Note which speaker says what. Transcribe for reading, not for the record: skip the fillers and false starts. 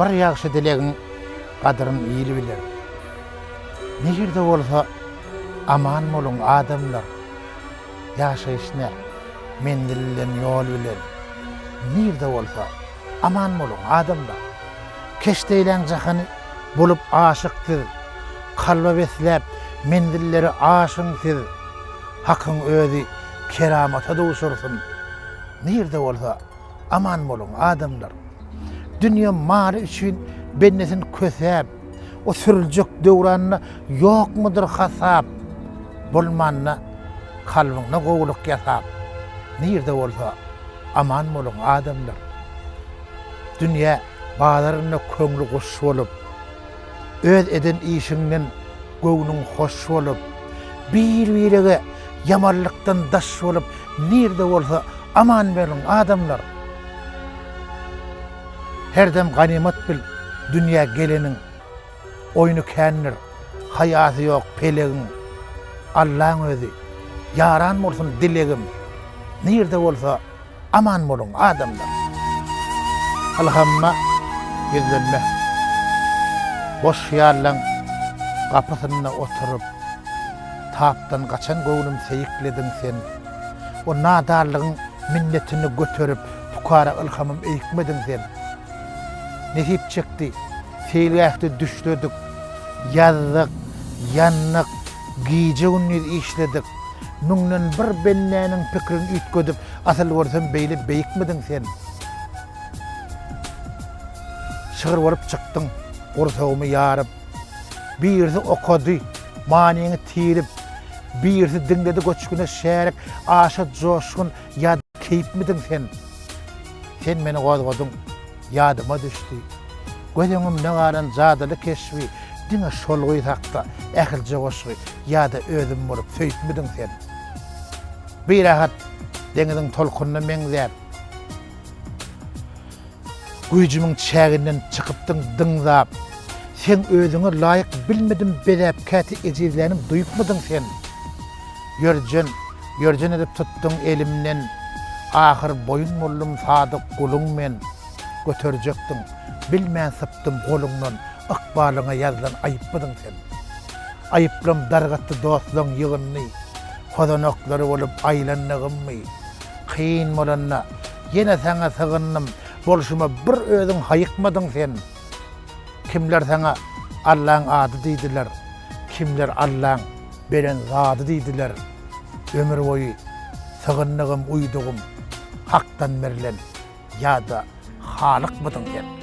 Speaker 1: Bir ýagşy dilegiň gadyryn il biler. Nirde bolsa aman boluň adamlar. Ýaşaýyş nä, menzil bilen ýol bilen. Nirde bolsa aman boluň adamlar. Keşt eýläň jahany bolup aşyk siz. Kalba besläp menzilleri aşyň siz. Hakyň özi keramata duşursyn. Nirde bolsa aman boluň adamlar. Dünýe maly üçin bendesin kösäp, o sürüljek döwranda ýokmudyr hasap? Bolmanda kalbyňda gowulyk ýasap, nirde bolsa aman boluň adamlar. Dünýe bazarynda köňli guş bolup, öz eden işiňden göwnüň hoş bolup, bir-birege ýamanlykdan daş bolup, nirde bolsa aman boluň adamlar. Her dem ganymat bil dünýä geleniň, Oýny kändir, haýasy ýok pelegiň. Allaň özi ýaran bolsun dilegim, Nirde bolsa aman boluň adamlar. Ylhamyma ýüzlenme. Boş hyýallaň gapysynda oturyp, Tapdan gaçan göwnüm seýiklediň sen. O nadanlygyň minnetini göterip, Pukara ylhamym eýikmediň sen. Nesip çekdi, seýilgähde düşledik, Ýazdyk, ýandyk, gije-gündiz işledik. Müňden bir bendäniň pikrin üýtgedip, Asyl görsem beýle beýikmidiň sen? Şygyr bolup çykdyň, gursagymy ýaryp. Birisi okady, manyňy tirip, Birisi diňledi göçgüne şärik, Aşa joşgun ýa-da keýpmidiň sen? Sen meni gozgadyň, ýadyma düşdi. Göz öňümde galan jadyly keşbi, Diňe şol gyz hakda ählije goşgy, Ýa-da özüm bolup söýüpmidiň sen? Birahat deňiziň tolkunyna meňzäp, Güýjümiň çäginden çykypdyň dyňzap. Seň özüňe laýyk bilmedim bezäp Käte ejizlänim duýupmydyň sen? Ýörjen, ýörjen edip tutduň elimden, Ahyr boýun boldum sadyk guluň men. Göterjekdiň, bilmän sypdym goluňdan, Ykbalyňa ýazylan aýypmydyň sen? Aýyplam dargatdy dostlaň ýygynyny, Hozanaklary bolup aýlandygymmy? Kyn bolanda, ýene saňa sygyndym, Bolşuma bir özüň haýykmadyň sen. Kimler saňa Allaň ady diýdiler, Kimler Allaň beren zady diýdiler. Ömür boýy sygyndygym, uýdugym, Hakdan berlen ýa-da Halykmydyň sen?